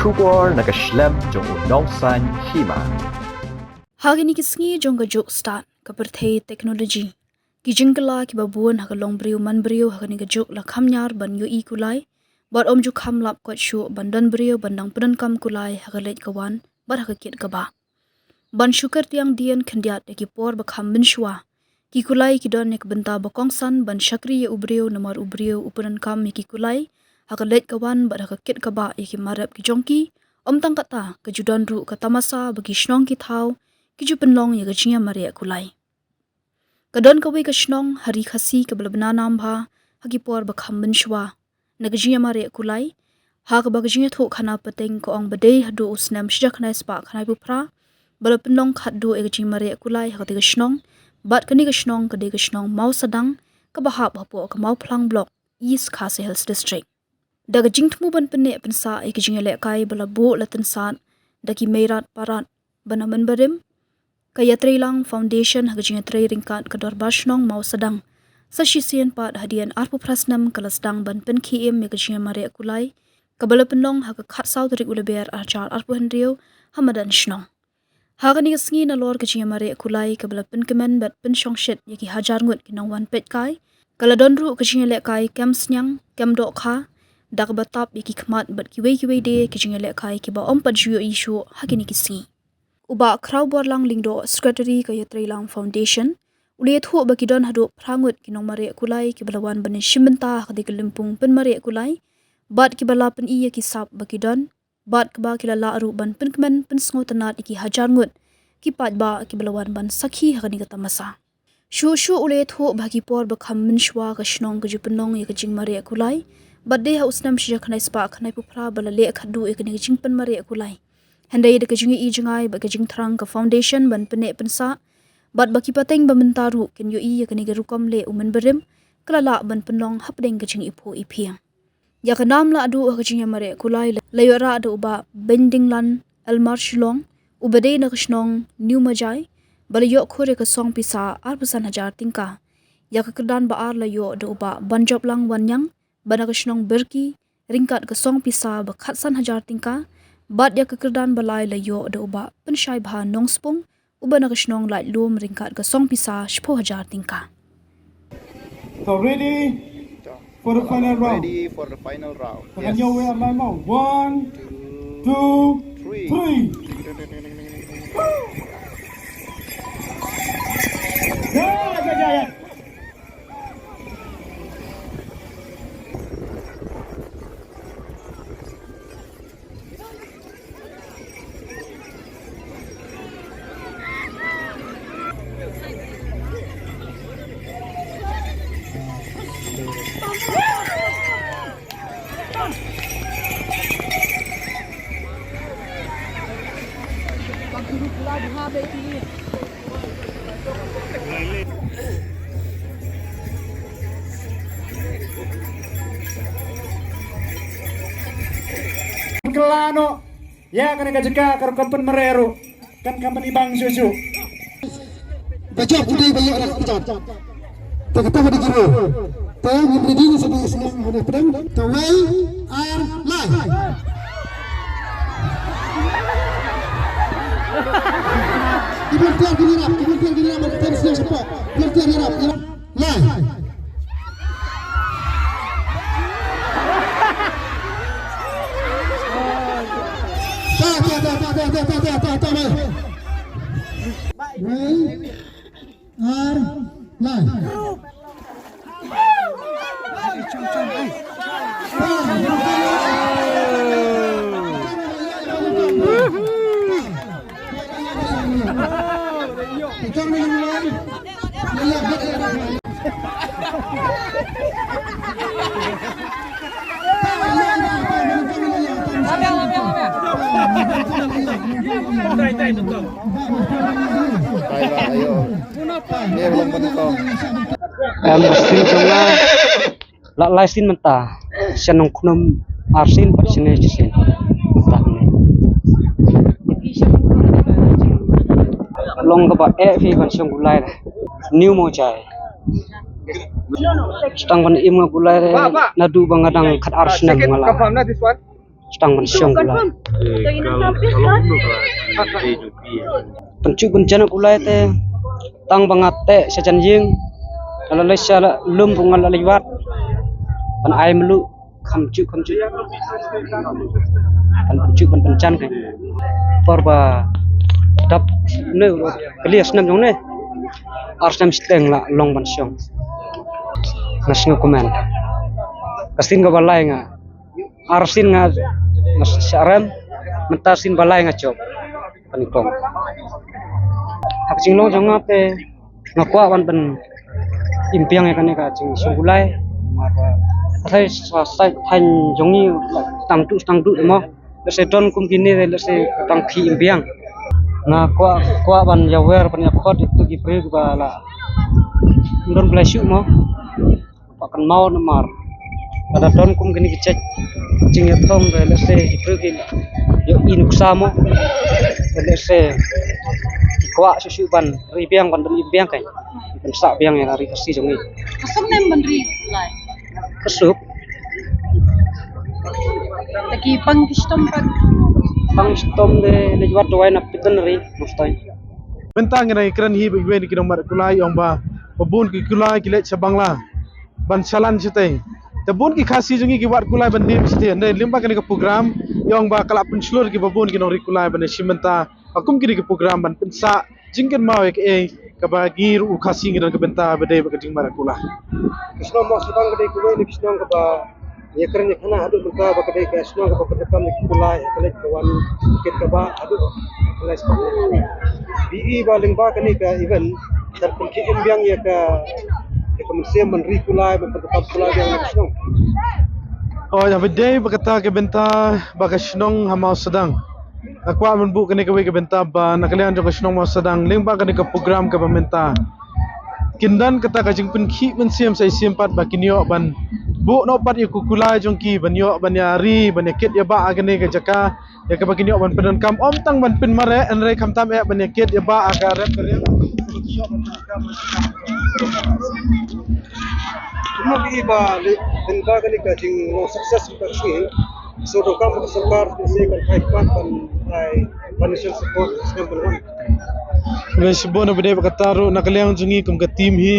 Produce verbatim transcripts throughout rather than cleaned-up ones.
Khubor na ka shlem jong u Nongsaiñ Hima. Ha kine ki sngi jong ka juk stad, ka pyrthei technology, ki jingkylla kiba bun ha ka long briew man briew ha kane ka juk la kham ñiar ban ïohi kulai, bad ym ju kham lap koit shuh ban don briew ban dang pyndonkam kulai ha ka leit ka wan bad ha ka kit ka bah. Ban shu kyrtiang dien khyndiat ïa ki por ba kham mynshuwa, ki kulai ki don ïa ka bynta ba kongsan ban shakri ïa u briew, namar u briew u pyndonkam ïa ki kulai ha ka leit ka wan bad ha ka kit ka bah ïa ki mar rep ki jong ki. Ym tang kata, ka ju don ruh ka tamasa ba ki shnong ki thaw ki ju pynlong ïa ka jingïamareh kulai. Ka don kawei ka shnong ha Ri Khasi kaba la bna nam bha ha ki por ba kham mynshuwa na ka jingïamareh kulai, ha kaba ka jingïathuhkhana pateng ka ong ba dei haduh u snem shi hajar khyndai spah khyndaiphew phra ba la pynlong khatduh ïa ka jingïamareh kulai ha katei ka shnong. Bad kane ka shnong ka dei ka shnong Mawsadang, kaba hap hapoh ka Mawphlang Block, East Khasi Hills District. Da ka jingthmu ban pynneh pynsah ïa ka jingïalehkai ba la buh la tynsad da ki meirat parat ba na mynbarim, ka Ïatreilang Foundation ha ka jingïatrei ryngkat ka Dorbar Shnong Mawsadang, sa shisien pat hadien arphew phra snem ka la sdang ban pynkhie im ïa ka jingïamareh kulai kaba la pynlong ha ka khatsaw tarik u Lber arhajar arphew hynriew ha madan shnong. Ha kane ka sngi, nalor ka jingïamareh kulai kaba la pynkmen bad pynshongshit ïa ki hajar ngut ki nongwan peitkai, ka la don ruh ka jingïalehkai kem sniang kem dohkha, da kaba tap ïa ki khmat bad kiwei kiwei de ki jingïalehkai kiba ym pat ju ïohi shuh ha kine ki sngi. U Bah Khrawborlang Lyngdoh, Secretary ka Ïatreilang Foundation, u la ïathuh ba ki don haduh phra ngut ki nongmareh kulai kiba la wan ban ïashim bynta ha katei ka lympung pynmareh kulai, bad kiba la pyni ïa ki sap ba ki don, bad kaba ki la lah ruh ban pynkmen pynsngewtynnad ïa ki hajar ngut ki paidbah kiba la wan ban sakhi ha kane ka tamasa. Shuh shuh u la ïathuh ba ha ki por ba kham mynshuwa ka shnong ka ju pynlong ïa ka jingmareh kulai, bad dei ha u snem shi hajar khyndai spah khyndaiphew phra ba la leh khatduh ïa kane ka jingpynmareh kulai. Hynrei da ka jingïohi jngai bad ka jingthrang ka foundation ban pynneh pynsah, bad ba ki pateng ba mynta ruh kin ïohi ïa kane ka rukom leh u mynbarim, ka la lah ban pynlong hapdeng ka jingiphuh iphieng. Ïa ka nam lahduh ha ka jingïamareh kulai la ïoh rah da u Bah Beindinglan Elmar Shillong, uba dei na ka shnong New Mawjai, ba la ïoh khur ïa ka song pisa arphew san hajar tyngka. Ïa ka kyrdan ba ar la ïoh da u Bah Banjoplang Wanniang, ba na ka shnong Byrki, ryngkat ka song pisa ba khatsan hajar tyngka, bad ïa ka kyrdan ba lai la ïoh da u Bah Pynshaibha Nongspung, uba na ka shnong Laitlum, ryngkat ka song pisa shiphew hajar tyngka. So ready for the final round. Ready for the final round. Yes. One, two, three. Yeah, yeah, yeah, yeah. Kylla noh ïa kane ka jaka ka rukom pynmareh ruh. Kan company bang shuh shuh. Ba jop u dei ba ïoh rak jop. Te kata ka dei giro. Te ngin ready na sha ba ïa sngewbha na pdeng. Te wei ar lai. Ki volunteer ki ïarap, ki volunteer ki ïarap, volunteer ki ïarap, volunteer ki ïarap, ïarap. Lai. Ta, ta, ta, ta, ta, ta, ta, ta, ta, lai. Lai. Ar, lai. Em, sien jong nga, la lai sien mynta, sien Nongkhnum ar sien, bad sien ne sien mynta ne. Long kaba eh phi ban shong gulai la. New Mawjai. Sdang ban im nga gulai re, naduh ba nga dang khat ar snem nga la. Tang ban shong kulai. Pynchuk pynjan kulai te tang ba nga teh sha jan ïing. La lei sha la lum bu nga la lei wat. Ban ai melu kham chuk kham chuk. Ban pynchuk ban pynjan kai. Por ba dap ne u kali snem jong ne. Ar snem siteng la long ban shong. Nga sngew kumne. Ka sien kaba lai nga. Ar sien nga nga sharem, mynta sien ba lai nga jop. Pynïaid kong. Ha ka jinglong jong nga te nga kwah ban pyn-im biang ïa kane ka jingshong kulai. Mar ba thai sa thaiñ jong ngi tang tu tang tu mo. Lehse don kum kine lehse ka tang ki im biang. Nga kwah kwah ban ïawer ban ïakhot ïa kitu ki briew kiba la don blai shuh mo. Ba kan mau namar lada don kum kine ki jait jingïathong ba lehse ki briew ki ïohi nuksa mo. Ba lehse ki kwah shuh shuh ban ri biang ban ri biang kai. Ban sah biang ïa la ri Khasi jong ngi. Ka suk nem ban ri lai. Ka suk. Te ki pang ki shitom pat. Pang shitom de le wat dawai na pyndonkam ri mustoi. Mynta ngi nang kren hi ba iwei na ki nongmat kulai ong ba ba bun ki kulai ki leit sha Bangla ban shalan shatei. Te bun ki Khasi jong ngi ki wad kulai ban dim shatei. Hynrei lyngba kane ka program ong ba ka la pynshlur ki ba bun ki nongri kulai ban ïashim bynta ha kum kine ki program ban pynsah jingkynmaw ïa kaei kaba ngi ruh u Khasi ngi don ka bynta ba dei ba ka jingmat kulai. Ka shnong Mawsadang ka dei kawei na ki shnong kaba ïa kren ïa khana haduh mynta ba ka dei ka shnong kaba pyndonkam ïa ki kulai ha ka leit ka wan, kit kaba haduh ka leit spah. Bi i ba lyngba kane ka event kan pynkhih im biang ïa ka, ïa ka mynsiem ban ri kulai ban pyndonkam kulai biang ïa ka shnong. Oi, haba dei ba kata ka bynta ba ka shnong ha Mawsadang. Nga kwah ban buh kane kawei ka bynta ba na ka liang jong ka shnong Mawsadang lyngba kane ka program kaba mynta kin don kata ka jingpynkhih mynsiem sa shisien pat ba kin ïoh ban buh noh pat ïa ka kulai jong ki ban ïoh ban ïa ri ban ïa kit ïa bah ha kane ka jaka ïa kaba kin ïoh ban pyndonkam ym tang ban pynmareh hynrei khamtam eh ban ïa kit ïa bah ha ka rep ka riang. Kumno i ba lyngba kane ka jinglong success ka sngi. So donkam ba ka sorkar ka sngi kan ai pat ban ai financial support snem ban wan. Ba shibun ba dei ba kata ruh na ka liang jong ngi kum ka team hi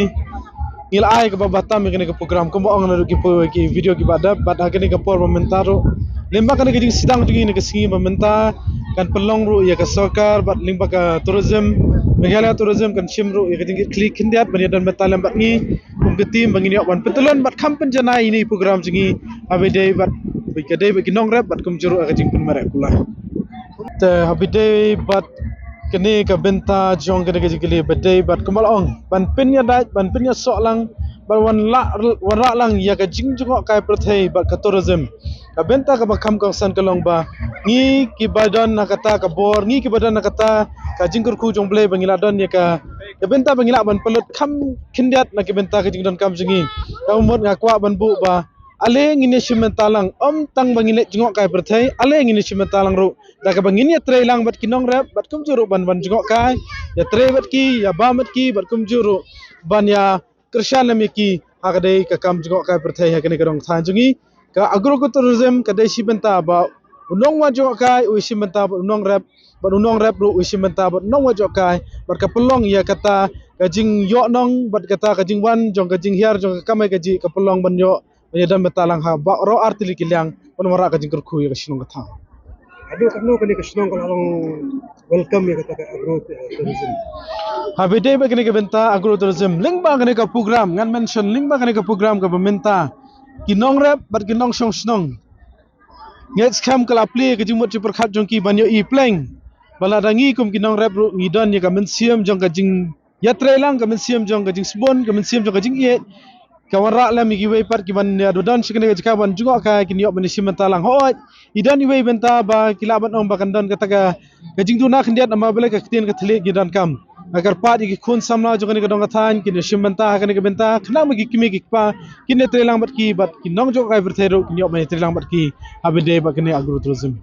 ngi la ai kaba bha tam ïa kane ka program kumba ong na ruh ki po ki video kiba dep bad ha kane ka por ba mynta ruh lyngba kane ka jingsdang jong ngi na ka sngi ba mynta kan pynlong ruh ïa ka sorkar bad lyngba ka tourism, Meghalaya Tourism kan shim ruh ïa ka jingkitkhlieh khyndiat ban ïadon bynta lem bad ngi. Kum ka team ba ngin ïoh ban pyntylun bad kham pynjanai ïa ine i program jong ngi haba dei bad ka dei bad ki nongrep bad kumjuh ruh ka jingpynmareh kulai. Te haba dei bad kane ka bynta jong kane ka jingkylli ba dei bad kumba la ong ban pynïadait ban pynïasoh lang ban wan lah wan rah lang ïa ka jingjngohkai pyrthei bad ka tourism. Ka bynta kaba kham kongsan ka long ba ngi kiba don na kata ka bor ngi kiba don na kata ka jingkyrkhu jong Blei ba ngi la don ïa ka ka bynta ba ngi lah ban pynlut kham khyndiat na ka bynta ka jingdonkam jong ngi. Ka mut nga kwah ban buh ba ale ngin ïashim bynta lang ym tang ba ngin leit jngohkai pyrthei ale ngin ïashim bynta lang ruh da kaba ngin ïatrei lang bad ki nongrep bad kumjuh ruh ban ban jngohkai ïatrei bad ki ïa bam bad ki bad kumjuh ruh ban ïa kyrshan lem ïa ki ha ka dei ka kam jngohkai pyrthei ha kane ka dong thaiñ jong ngi. Ka agro tourism ka dei shi bynta ba u nongwad jngohkai u ïashim bynta bad u nongrep bad u nongrep ruh u ïashim bynta bad u nongwad jngohkai bad ka pynlong ïa kata ka jingïohnong bad kata ka jingwan jong ka jinghiar jong ka kamai kajih ka pynlong ban ïoh ban ïadon bynta lang ha baroh artylli ki liang ban wanrah ka jingkyrkhu ïa ka shnong ka thaw. Haduh katno kane ka shnong ka la long welcome ïa kata ka agro tourism? Haba dei bad kane ka bynta agro tourism lyngba kane ka program ngan mention lyngba kane ka program kaba mynta ki nongrep bad ki nongshong shnong. Ngeit skhem ka la plie ka jingmut jingpyrkhat jong ki ban ïohi pleng ba lada ngi kum ki nongrep ruh ngi don ïa ka mynsiem jong ka jingïatreilang ka mynsiem jong ka jingsbun ka mynsiem jong ka jingïeit. Ka wanrah lem ïa kiwei pat ki ban ïa don sha kane ka jaka ban jngohkai kin ïoh ban ïashim bynta lang hooid. I don iwei bynta ba ki lah ban ong ba kan don kata ka ka jingduna khyndiat namar balei ka ktien ka thylliej ngi donkam. Nga kyrpad ïa ki khun samla jong kane ka dong ka thaiñ kin ïashim bynta ha kane ka bynta khnang ba ki kmie ki kpa kin ïatreilang bad ki bad ki nongjngohkai pyrthei ruh kin ïoh ban ïatreilang bad ki haba dei bad kane agro tourism.